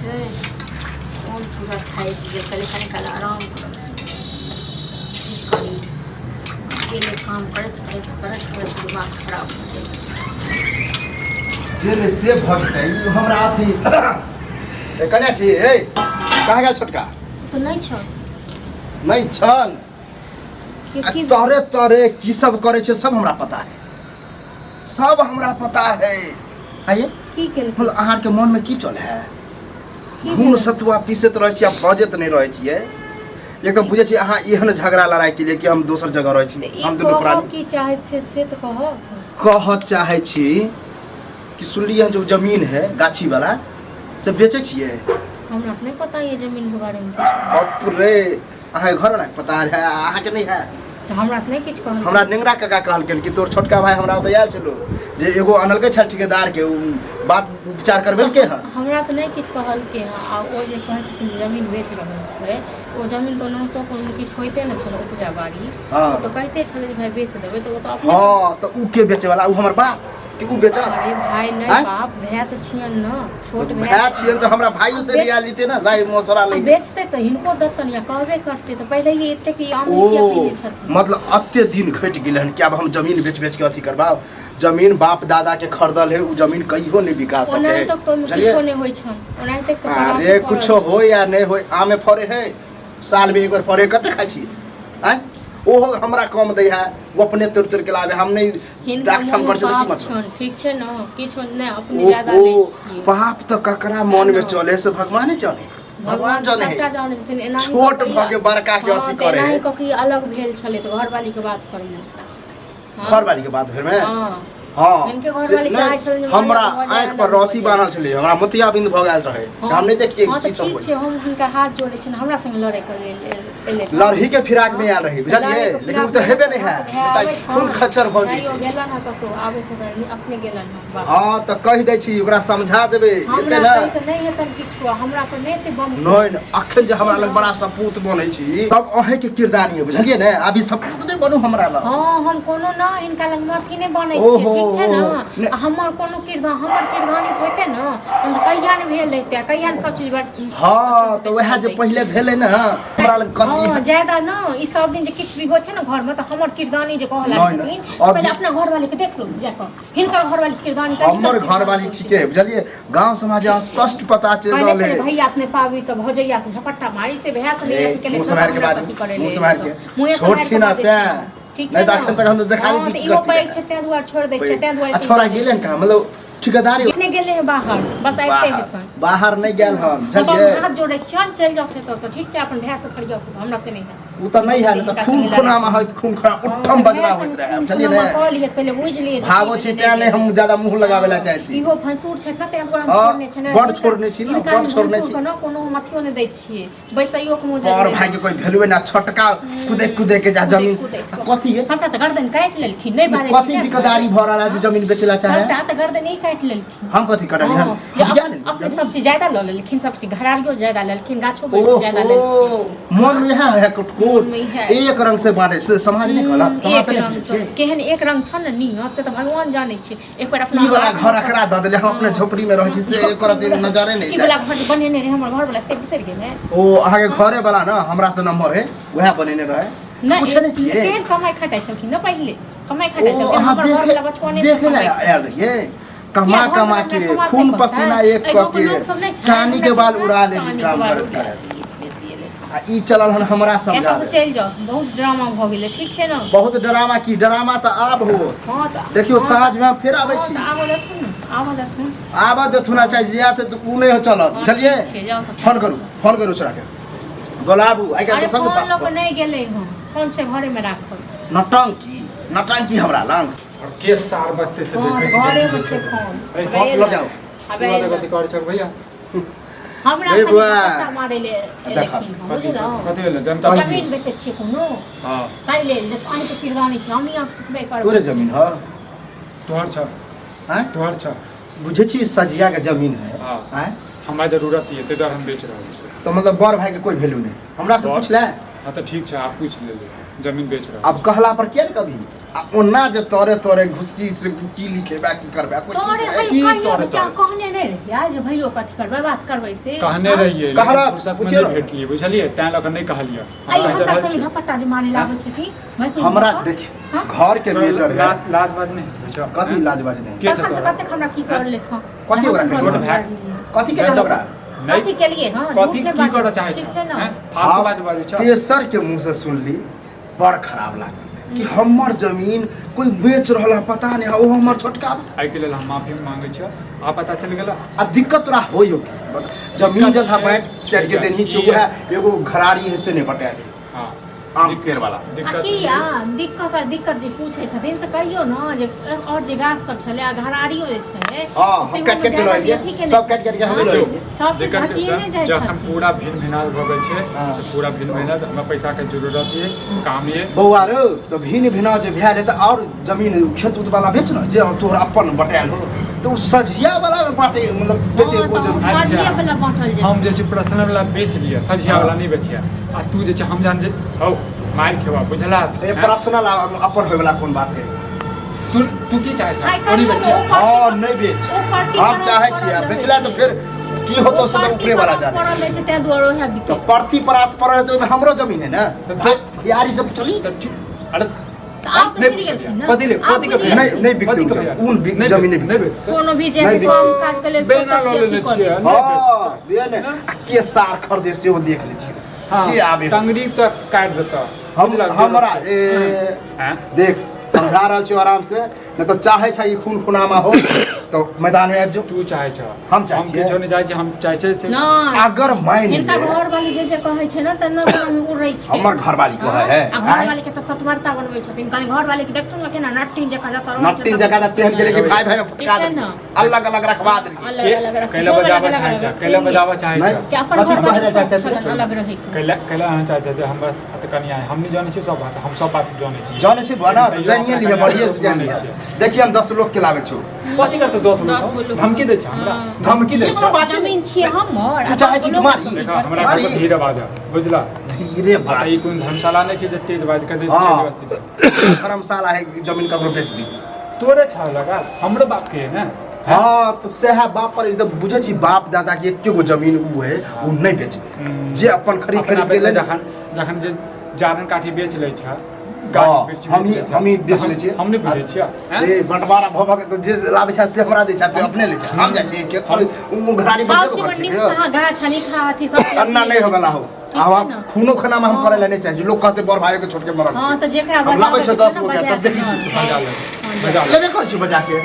मोन पूरा थाकि गेल, कहलियै कनि काल आराम करब। से की करी, अकेले काम करैत करैत करैत करैत दिमाग खराब भऽ जाइ। जे ने से भऽ जेतै। ई हमरा अथी ए, कने छी? ए, कहाँ गेल छोटका? तऽ नहि छल। नहि छल? के आ की? तोरे तोरे की सब करै छै, सब हमरा पता है, सब हमरा पता है। आइए। की केलकै? मतलब अहाँके मनमे की चल है? की घून भेलै? सतुआ पीसैत रहै छी आ बजैत नहि रहै छियै। एकदम बुझै छी अहाँ एहन झगड़ा लड़ाई के लिए कि हम दोसर जगह रहै छी। तऽ ई हम दुनू कहऽ प्राणी की चाहै छियै से तऽ कहऽ। कहऽ चाहै छी कि सुनलियै हन जो जमीन है गाछी वाला से बेचै छियै। हमरा तऽ नहि पता ये जमीनके बारेमे किछु। बाप रे, अहाँके घर वाला के पता है, अहाँके नहि है? अच्छा, हमरा तऽ नहि किछु कहल। हमरा नेंगरा काका कहलखिन कि तोर छोटका भाई हमरा ओतऽ आयल छलो जे एगो अनलकै छल ठेकेदार के, उ बात विचार करबेलकै हँ। हमरा तऽ नहि किछु कहलकै हँ। आ ओ जे कहै छथिन जे जमीन बेच रहल छै, ओ जमीन तऽ ओनाहितो कोनो किछु होइते नहि छलै उपजा बाड़ी। ओ तऽ कहिते छलै जे भाय बेच देबै, तऽ ओ तऽ अपने। हँ, तऽ उ के बेचेवाला? उ हमर बाप कि उ बेचत? अरे भाय, नहि। आँय? बाप भाय तऽ छियनि ने, छोट भाय। भाय छियनि तऽ हमरा भाइयो से रिया लेते ने, राय मौसरा आ ले। बेचतै तऽ हिनको देतनि या कहबे करतै तऽ पहिले ही एतेक ई ओ अमीर किया पीने छथिन? मतलब अते दिन घटि गेलै हन कि आब हम जमीन बेच बेच के अथी करबाउ। जमीन बाप दादा के खरीदल है, उ जमीन कहियो नहीं बिका सके ओनाहि है। तक तऽ ओहिमे बुझलियै? किछो नहि होइ छनि, ओनाहिते तऽ अरे पराती कुछो पड़ल हो या नहीं हो, आमे फड़े है, साल में एक बार फड़े, कते खाइ छियै? आँय, ओहो हमरा कम दै है, ओ अपने तोड़ि तोड़ि के लाबे, हम नहीं हिनका दाक्षम मोनमे कर छै तऽ की पाप मतलब? छनि, ठीक छै ने? किछु नहि, अपने ज्यादा लै ओहो छियै। पाप तऽ ककरा मन में चले से भगवाने जाने, भगवान जाने है। सबटा जानै छथिन। एनाही छोट कऽ के भऽ के बड़का के हँ, अथी तऽ करे एनाही है। कऽ के ई अलग भेल छलै तऽ घरवाली के बात करमे। हँ। घरवाली के बात भेल में? हँ। हँ। हिनके से घरवाली नहि, चाहै छलनि जे हमरा भऽ जाय, आँखि पर अलग भऽ रथी जाय। बान्हल छलै, हमरा मोतियाबिंद भऽ गेल रहै। हँ। हम नहि देखियै हँ की तऽ सब ठीक होइ। छै, हम हुनका हाथ जोड़ै छियनि, हमरा संगे लड़ै के लेल एलै हँ। लड़ही के फिराक में आयल रही, तऽ बुझलियै? लड़ैके लेकिन ओ फिराक तऽ मे हेबे नहि हँ, है, तऽ भाय तऽ आबै खून छनि। खच्चर भऽ भाइयो जेतै। गेलन हँ कतहु, आबैत हेतनि, अपने गेलन हँ बाहर। हँ तऽ कहि दै छी, ओकरा समझा देबै। हमरा एते ने कहि कऽ नहि हेतनि किछु, आ हमरा पर नहि एते बम। नहि नहि, अखन जे हमरा लग बड़ा सपूत बनै छी तब अहेंके किरदानी है, बुझलियै ने? अभी सपूत नहि बनू हमरा लग। हँ, हम कोनो न हिनका लग अथी नहि बनै छियै, ओहो, ठीक छै ने? नहि। आ हमर कोनो किरदान, हमर किरदानी से होइते ने तहन तऽ कहिया ने भेल रहिते आ कहिया ने सब चीज हँ, तऽ वएह जे पहिले भेलै ने हमरा लग हँ कथी। ज्यादा न ई सब दिन जे किछु भी होइ छै ने घरमे तऽ हमर किरदानी जे कहऽ नहि, लागै नहि। छथिन, पहिले अपना घरवाली के देख लो जाकऽ, हिनकर घरवाली के किरदानी से हमर घरवाली ठीके है, बुझलियै? गांव समाज में स्पष्ट पता चलि कहने रहल छलै है। भैया से नहि पाबी तऽ भौजैया से झपट्टा मारी, से भैया से नहि ए, अथी केले। मुँह सम्हारि के बाजू, मुँह सम्हारि के। छोट छी ना तें। ठीक छै नहि तऽ ने? अखन तक हम तऽ देखा हँ, देती तऽ की इहो करती पैघ रहै। छै तें दुआरे छोड़ि दै छियै, तें दुआरे आ छोड़ा गेलै ने कहाँ? मतलब ठेकेदारी अपने गेलै हे बाहर, बस आबिते बाहर हेतनि। बाहर नहि गेल हम, हम बुझलियै? हाथ जोड़ै छियनि, चलि जाउ एतऽसँ, ठीक छै? अपन भाय से फरियाउ, हमरा तऽ नहि हैत। ओ तऽ नहि है ने तऽ खून खुनामा होइत, खून खुना उठम बजरा होइत रहै, बुझलियै ने? कऽ लियै पहिले, बुझि लियै। भागो छी तें नहि हम ज्यादा मुँह लगाबै लए चाहै छी। इहो भैंसुर छै ने तें दुआरे हम हँ, छोड़ने छै ने। बड़ छोड़ने छी ने, हिनका बड़ छोड़ने भैंसुर छी। के ने कोनो हम अथियो नहि दै छियै, बैसैयो के मुँह पर भाई के कोई वैल्यूए ना, छोटका कूदे कूदे के जा जमीन कूदे आ कथी है? सबटा तऽ गर्दन काटि लेलखिन, नहि बाजै कथी छी। दिक्कतदारी भऽ रहल है जे जमीन बेचै ला चाहे? सबटा तऽ गर्दन ही काटि लेलखिन। हम कथी कटलियै? हँ, हम जे हम अपने लेलियै अपने जमीन? सब चीज ज्यादा लऽ लेलखिन, सब चीज घरारियो ज्यादा लेलखिन, गाछो वृक्ष ज्यादा लेलखिन। ओहो, मन में इएह है कुटकुट। मन में इएह। एक रंग से बांटे से समाज नहीं कहलक, समाज एक से नहीं रंग पूछै से छियै। केहन एक रंग छौ ने नियत से तऽ भगवान जानै छै। एक बार अपना ई वाला घर अकरा दऽ देले, हम अपने झोपड़ी में रहै छी से एकर दिन नजरे नहीं ई जाय। वाला घर बनेने रहे हमर घर वाला, से बिसरि गेलै? ओ अहाँके घरे वाला ने हमरा से नंबर है, वएह बनेने रहे। नहि, पूछे नहीं छियै? केहन कमाइ खटाइ छलखिन ने पहिले, कमाइ खटाइ ओ छलखिन अहाँ हमर घर देखे वाला बचपने से। देखे लए कमाइ आयल रहियै, कमा किया घर कमा वाला के समाज खून नहि कहतै? पसीना एक एहि कऽ गाँवके लोक सब के नहि छै, चानी के हमरा बाल उड़ा चानी लेली के काम बाल करैत उड़ा करैत। लेली, बेसी एलै। आ ई चलल हन हमरा समझा एतऽ से चलि जाउ, बहुत ड्रामा भऽ गेलै, ठीक छै ने? बहुत ड्रामा की? ड्रामा तऽ आब हो। हँ तऽ देखियौ, हँ साँझ में हम फेर आबै हँ छी। तऽ आबऽ देथुन ने, आबऽ देथुन। आबऽ देथुन आ चाहे जिया तऽ उ नहि चलत। हँ, बुझलियै? ठीक छै, जाउ तऽ। फोन करू, फोन करू, छोड़ा के बोलाबू। आइ काल्हि अरे तऽ सबके फोन पास लऽ कऽ नहि गेलै हँ, फोन छै घरेमे राखल। नौटंकी नौटंकी हमरा लग और के सार बस्ती से हँ देखै छी घरेमे जमीन छै बेचै फोन। अरे, फोन लऽ जाउ। आबे तू कथी करै छौ भैया? हमरा रे संगे बुआ। पत्ता मारै ले देखा। एलखिन हँ, कथी बुझलहुँ? कथी भेलै जनता? जमीन बेचै छियै कोनो हँ, ताहि लेल जे अहीँके किरदानी छी, हम यहाँ सिखबे करबै। तोरे जमीन ह? तोहर छ। आँय? तोहर छ। बुझै छी सजिया के जमीन है। हाँ। आँय? हमरा जरूरत ये, ताहि दुआरे हम बेच रहल छी। तऽ मतलब बड़ भाई के कोई वैल्यू नहीं? हमरा से बड़? पूछ ले। हाँ तऽ ठीक छै, आब पूछि लेलियै, जमीन बेच रहल। आब कहला पर किया ने कभी आ ओना जे तोरे तोरे घुसकी से की लिखेबा की करबा कोई तोरे ठीक है? है की कहियो तोरे क्या तोरे? कहने नहि रहियै जे भैयो कथी करबै बात करबै से। कहने हाँ? रहियै, कहला, लेकिन फुर्सतमे पुछियौ नहि ने। भेटलियै, बुझलियै, तैं लऽ कऽ नहि कहलियै। आइ हम हमरा रहल संगे छी। झपट्टा जे मारे लागै छथिन भैंसुर हमरा लऽ कऽ। देख हाँ? घर के मेटर है। लाज बाज नहि हेतै छौ? कथी लाज बाज नहीं? के से तखन से तोरा? कतेक हमरा की कर लेत हँ। कथी ओकरा छोट भाय। कथी के ओकरा नहि कथी केलियै हँ? कथी झूठ नहि की बाजै करऽ चाहै ठीक छौ? छै ने? हैं? फालतू बात बाजै छौ। तेसर के मुंह से सुनली, बड़ खराब लागल कि हमर जमीन कोई बेच रहल है, पता नहीं है, ओ हमर छोटका। एहिके लेल हम माफी मांगै छियौ, आ पता चलि गेल। आ दिक्कत तोरा होई हो की? जमीन जथा बांट चाट के देनी छी, उएह एगो घरारी है से नहीं बटा ले। हँ। आम पेड़ वाला। आ दिक्कत की आ दिक्कत, आ दिक्कत जे पूछै छथिन से कहियौ ने जे और जे गाछ सब छलै आ घरारियो जे छै हँ, हम सेहो काटि काटि के मे लऽ ज्यादा एलियै। अथी केने सब काटि काटि के हमे लऽ हँ, एलियै। सब चीज जेकर हटिए जाइ जखन छथिन। पूरा भिन भिनाल भऽ गेल छै हँ। तऽ पूरा भिन भिनाल, हमरा पैसाके जरूरत ये, काम ये। बौआ रौ, तऽ भिन भिना जे भेल है तऽ आओर जमीन खेत उत वाला बेच ने, जे तोहर अपन बटायल हो, तऽ ओ सझिया वाला मे बाँटे, मतलब बेचे हँ, ओ तऽ जमीन। अच्छा। सझिये वला बाँटल जेतै। हम जे छै पर्सनल वाला बेच लिअ, सझिया वाला नहि बेचिया। आ तू जे छै हम जान जे हौ मारि खेबा, बुझला? ए, पर्सनल अपन होय वाला कोन बात है? तू तू की चाहै आइ छ? ओ नहि कहियौ ने, बेचिया। ओ परती हँ, नहि बेच। ओ परती हम पर चाहै पड़ल छियै रहै बेचला तऽ छै। फेर की होतो से तऽ ओ ऊपरे वाला परती पर जाने। पड़ल रहै छै, ताहि दुआरे ओएह तऽ बिकै। परती परात पड़ल है तऽ ओहिमे हमरो जमीन है ने, भैयारी सब चली। तऽ ठीक, अरे तऽ आब तऽ नहि बुझि गेलखिन ने। कथी ले आब कथी के बुझि भैया? नहि, नहि बिकतै कथी के ओ भैया? जमीन। ऊन नहि जमीन नहि नहि बिकतै। बेचतै। कोनो भी जे नहि काम काज के लेल बेना सोचब लऽ कि लेने अथी कऽ छियै। लेब। हँ, बुझलियै ने? आ के सार खरीदे सेहो देख लै छियै। हँ, के आबे? टंगरी तक काटि देतऽ। हम बुझलक? हमरा ए हैं? देख, समझा रहल छियौ आराम से, नहि तऽ चाहै छै ई खून खुनामा हो तऽ मैदान मे आबि जो। तू चाहै छ? हम चाहै हम छियै। किछो नहि चाहै छी, हम चाहै छियै से नहि, अगर मानि हिनका ले घरवाली जे जे कहै छै ने तऽ ने उड़ै छै। हमर घरवाली कहै है? आ घरवाली के तऽ सतवर्ता बनबै छथिन। कनि घरवाली के देखथुन ने केना नट्टिन जकाँ जतऽ रहै छै। नट्टिन जगह तऽ तेहन गेलै कि भाई भाई में ठीक फटका छै देलकै ने? अलग अलग रखवा देलकै। अलग के अलग रखू। कैला खूब बजाबऽ अलग चाहै अलग छ? रखू। कैला बजाबऽ चाहै नहि। छ? कि अपन कथी घरवाली कहै लए सब चाहै छै? छलन अलग रहै के। कैला कैला अहाँ चाहै छ जे हमरा तऽ कनिया है, हम नहि जानै छियै सब बात, हम सब बात जानै छी। जानै छी बुआ ना, तऽ तैयो जानिए अपना लिहे, कनिया बढ़िए के से जानि मानै लिहे। छियै। देखिए, हम 10 लोग के लाबै छौ। कथी करतै 10 10 गो लोग? लोग। धमकी दै छै हमरा? हँ। धमकी दै ई छै? कोनो बात जमीन छियै हमर। तू चाहै छी कि मारी? देखा, हमरा घर पर धीरे बाजऽ, बुझला? धीरे आ बात। ई कोन धर्मशाला नहि छै जे तेज बाजि कऽ जे हँ। चलि जेबै सीधे। धर्मशाला है जमीन ककरो बेच दी? तोरे छौ लगा, हमरो बाप के है ने। हँ, तऽ सएह बाप पर एकदम बुझै छी, बाप दादा के एके गो जमीन उ है, उ नहि बेचबै। जे अपन खरीद अपना खरीद के बेटा लेने जखन जखन जे जारन काठी बेच लै छ, गाछ हँ, वृक्ष हमही बेच लै छ, हमही बेच लै छियै। हम नहि बुझै छियै हैं? ए, बंटवारा भऽ भऽ के तऽ जे लाबै छै से हमरा दै छै, तू अपने लै छै। हम जाइ छियै के उ घरारी पर सब जेबो चीज करै नीक छियै। कहाँ गाछ आ नीक अथी सब चीज। अन्ना नहि होबे ला हो। ठीक आब छै ने? खूनो खानामे हम करै लए नहि चाहै छी, लोग कहते बड़ भाई के छोट के मरल। हँ, तऽ जेकरा हम लाबै बजाबै छियौ के 10 छै गो ने, के, तब बजा देखी के। तू। बजा ले, बजा ले। लेबे करै छी बजा के।